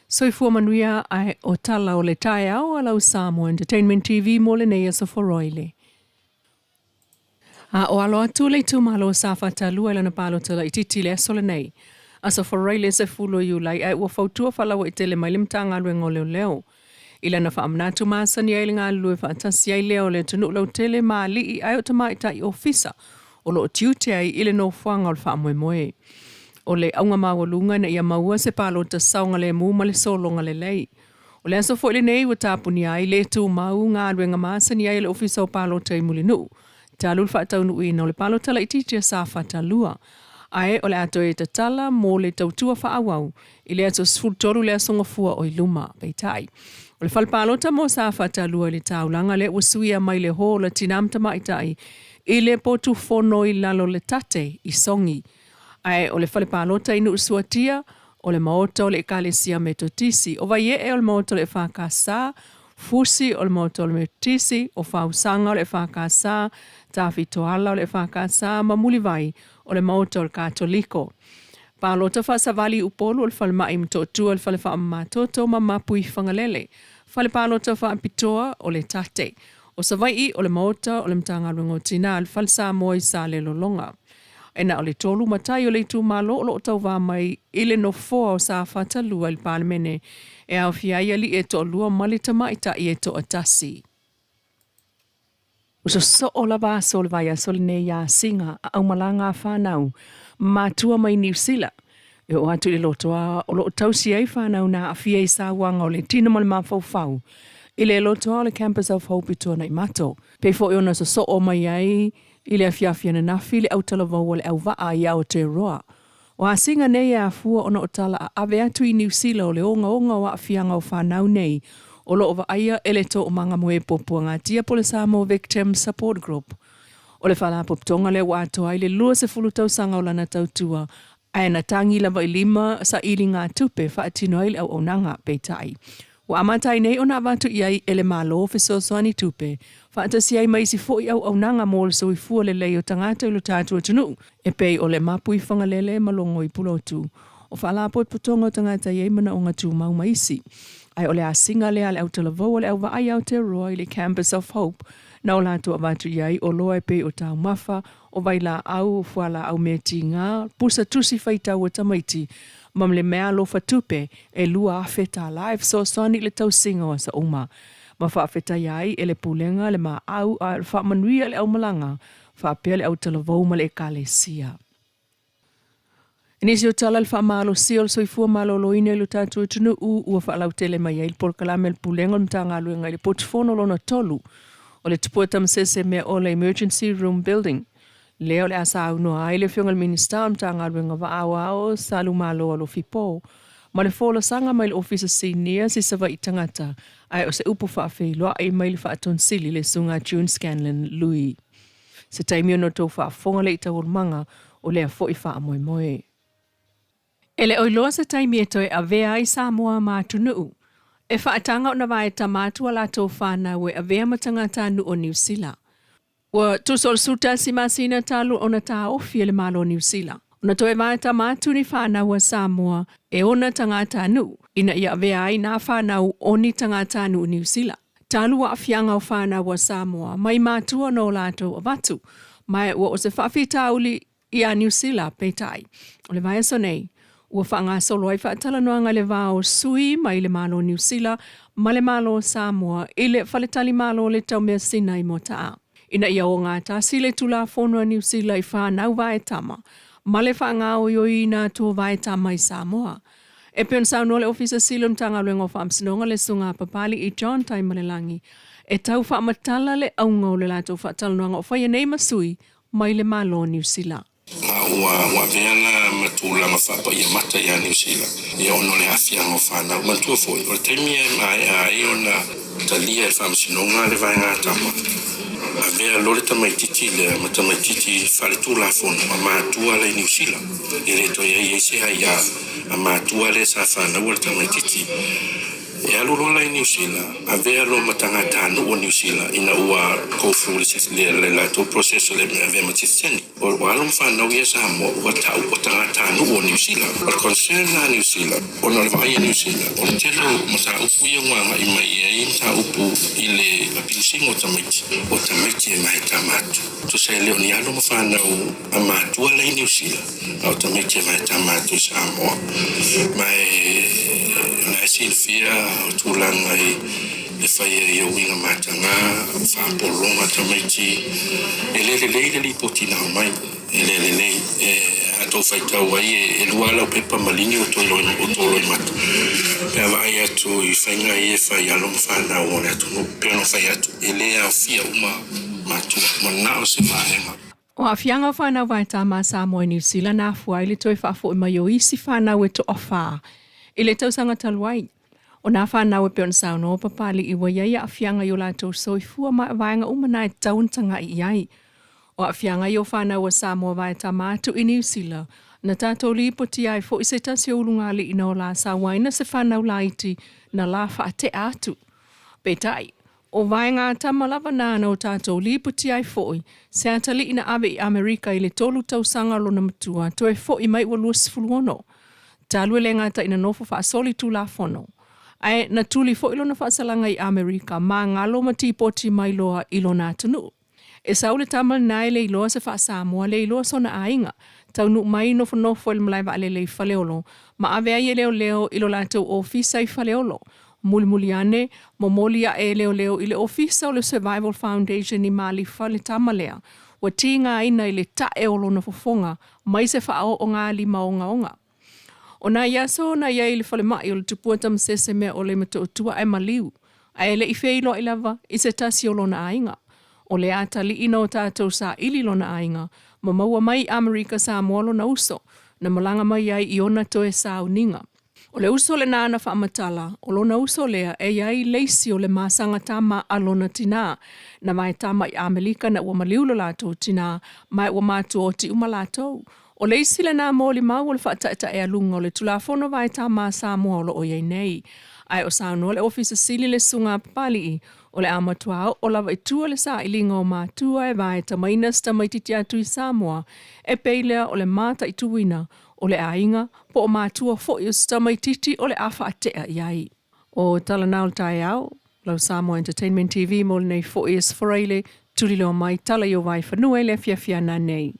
Soifua manuia ae o tala o le taeao a lau Samoa Entertainment TV mo lenei aso Foroile. A o alo atu le itumalo o Safata 2 i lana palota laitiiti i le aso lenei, aso Faraile 10 o Iulai, ae ua fautua faalauaitele mai le Matagaluega o Leoleo i lana faamanatu masani ai le galulue faatasi ai lea o le atunuu lautele ma alii ae o tamaitai ofisa o lo o tiute ai i le nofoaga o le faamoemoe. O le auga maualuga ina ia maua se palota saogalemu ma le sologa lelei. O le aso foi lenei ua tapunia ai le tumau galuega masani ai a le Ofisa o Palota i Mulinuu, talu le faataunuuina o le palota laitiiti a Safata 2, ae o le a toe tatala mo le tautua faaauau i le aso 13 le Aso Gafua o i luma. Peitai, o le fale palota mo Safata 2 i le taulaga lea ua suia mai le Hall a Tina ma Tamaitai i le potu fono i lalo o le tate i Sogi, ae o le fale palota i Nuusuatia, o le Maota o le Ekalesia Metotisi, o Vaiee o le Maota o le EFKS, Fusi o le Maota o le Metotisi, o Fausaga o le EFKS, Tafitoala o le EFKS ma Mulivai o le Maota o le Katoliko. Palota faasavali i Upolu o le Falemai i Motootua, le Fale Faamamatoto ma Mapuifagalele. Fale Palota Faapitoa o le Tate. O Savaii o le Maota o le Matagaluega o Tina, le Fale Samoa i Salelologa. E na o le tolu matai o le itumalo o lo o tauva mai i le nofoa o Safata 2 i le Palemene, e aofia ai alii e toalua ma le tamaitai e toatasi. Ua sosoo lava aso o le vaiaso lenei i Asiga a aumalaga a fanau matua mai Niu Sila e oo atu i le lotoa o lo o tausi ai fanau na aafia i sauaga o le tino ma le mafaufau i le lotoa o le Campus of Hope i Tuanaimato. Pei foi ona sosoo mai ai I le afiafi ananafi le autalavou a le auvaa i Aotearoa. O asiga nei e afua ona o tala aave atu i Niu Sila o le ogaoga o aafiaga o fanau nei o lo o vaaia e le Toomaga Moe Puapuagatia po o le Samoa Victim Support Group. O le faalapotopotoga lea ua atoa ai le 20 tausaga o lana tautua ae na tagi lava i lima sailigatupe faatino ai le auaunaga. Peitai, ua amata ai nei ona avatu i ai e le Malo fesoasoani tupe faatasi ai ma isi foi auaunaga mo le soifua lelei o tagata i lo tatou atunuu, e pei o le Mapuifagalele ma Logoi Pulotu, o Faalapotopotoga o Tagata e i ai Manaoga Tumau ma isi. Ae o le asiga lea a le autalavou a le auvaai Aotearoa i le Campus of Hope na o latou avatu i ai oloa e pei o taumafa, o vailaau, o fualaau mea tiga, pusa tusi faitau a tamaiti, ma le meaalofa tupe e $2,000 e fesoasoani i le tausiga o aso uma. Ma faafetaia ai e le Pulega le maau a o le faamanuia i le aumalaga faapea le autalavou ma le Ekalesia. I nisi o tala i le faamalosia o le soifua maloloina i lo tatou atunuu, ua faalautele mai ai le polokalame a le Pulega o le Matagaluega i le potufono lona tolu o le Tupua Tamasese Meaola Emergency Room Building, lea o le a saunoa ai le Afioga i le Minisita o le Matagaluega Vaaoao Salumalo Alofi Po ma le folasaga mai le Ofisa Sinia Sisavaii Tagata ae o se upu faafeiloai mai le Faatonisili le Susuga June Scanlon Lui. Se taimi ona outou faafofoga lea i taualumaga o lea foi faamoemoe. E le o iloa se taimi e toe avea ai Samoa ma atunuu e faataga ona vaetama atu a latou fanau e avea ma tagatanuu o Niu Sila. Ua tusa o le 11 masina talu ona taofi e le Malo o Niu Sila ona toe vaetama atu ni fanau a Samoa e ona tagatanuu ina ia avea ai nā fanau o ni tagatanuu Niu Sila. Talu aafiaga o fanau a Samoa mai matua ona o latou avatu, ma ua o se faafitauli iā Niu Sila, peitai, o le vaiaso nei, ua faagasolo ai faatalanoaga i le va o sui mai le Malo o Niu Sila ma le Malo o Samoa i le faletalimalo o le Taumeasina i Moataa, ina ia ogatasi le Tulafono a Niu Sila i fanau vaetama ma le faagaoioiina atu o vaetama i Samoa. E pei ona saunoa le Ofisa Sili o le Matagaluega o Faamasinoga le Susuga Papali'i John Taimalelagi, e tau faamatala le auga o le latou faatalanoaga o faia nei ma sui mai le Malo o Niu Sila. Ma ua avea la ma tulaga faapaia mata ia Niu Sila, ia ona o le aafiaga o fanau. Manatua foi, o le taimi e maea ai ona talia e le Faamasinoga le vaegatama, avea loa le tamaitiiti lea ma tamaitiiti faaletulafono a matua la i Niu Sila. E le toe i ai se aia a matua lea sa fanaua le tamaitiiti. E alu loa la i Niu Sila, avea loa ma tagatanuu o Niu Sila ina ua go through le le latou process o le avea ma sitiseni. O alo ma fanau ia Samoa ua ta'u o tagatanuu o Niu Sila. O le concern la a Niu Sila, ona o le vaai a Niu Sila, o le tele o mataupu ia ua agai mai ai mataupu i le abuse-ina o tamaiti, o tamaiti e vaetama atu. Tusa e le o ni alo ma fanau a matua la i Niu Sila, a o tamaiti e vaetama atu i Samoa. Ma e o lena e silafia o tulaga i le fai ai o uiga mataga, faapologa tamaiti. E le lelei le lipoti na aumai, e le lelei. E, a tou faitau ai, e lua lau pepa maligi o tou loimata pe a vaai atu i faiga ia e fai alo ma fanau o le atunuu. Pei ona fai atu, e le aofia uma matua, manao se vaega. O aafiaga o fanau vaetama a Samoa i Niu Sila na afua ai le toe faafo'i mai o isi fanau e toafā i le tausaga talu ai. O nā fanau e pei ona saunoa Papali'i ua i ai aafiaga i o latou soifua ma o vaega uma na e tatau ona taga'i i ai. O aafiaga ia o fanau a Samoa vaetama atu i Niu Sila, na tatou lipotia ai fo'i se tasi o ulugalii na o la sauaina se fanau laiti na la faate'a atu. Peitai, o vaega a tama lava nā na o tatou lipoti ai fo'i se atalii na ave i Amerika i le 3 tausaga o lona matua toe fo'i mai ua 26. Talu e le gata ina nofo faasoli tulafono, ae na tuli fo'i lona faasalaga i Amerika magalo ma tipoti mai loa i lona atunuu. E sau le tama lenā e le iloa se faa-Samoa, le iloa sona aiga. Taunuu mai nofonofo i le malae vaalele i Faleolo ma ave ai e leoleo i lo latou ofisa i Faleolo. Mulimuli ane, momoli aʻe e leoleo i le ofisa o le Survival Foundation i Malifa le tama lea ua tigaina i le taʻe o lona fofoga mai se faaoogalima ogaoga. O nai aso na i ai i le falemai o le tupua tamasese mea ʻole ma Toʻotua ae maliu, ae e le i feiloai lava i se tasi o lona aiga. O le atalii na o tatou saili lona aiga, ma maua mai i Amerika Samoa lona uso, na malaga mai ai i ona toe sauniga. O le uso lenā na faamatala, o lona uso lea e i ai leisi o le masaga tama a lona tinā, na vaetama i Amelika na ua maliu lo latou tinā, ma e ua matuaoti uma latou. O le isi lenā molimau o le faataetaealuga o le Tulafono Vaetama a Samoa o lo o i ai nei. Ae o saunoa le Ofisa Sili le Susuga a Papali'i, o le a matua oo lava i tua le sailiga o matua e vaetamaina se tamaitiiti atu i Samoa, e pei lea o le mataituina o le aiga po o matua foi o se tamaitiiti o le a faatea i ai. O tala na o le taeao, lau Samoa Entertainment TV mo lenei foi Aso Faraile, tuliloa mai tala i o vaefanua i le afiafi a nanei.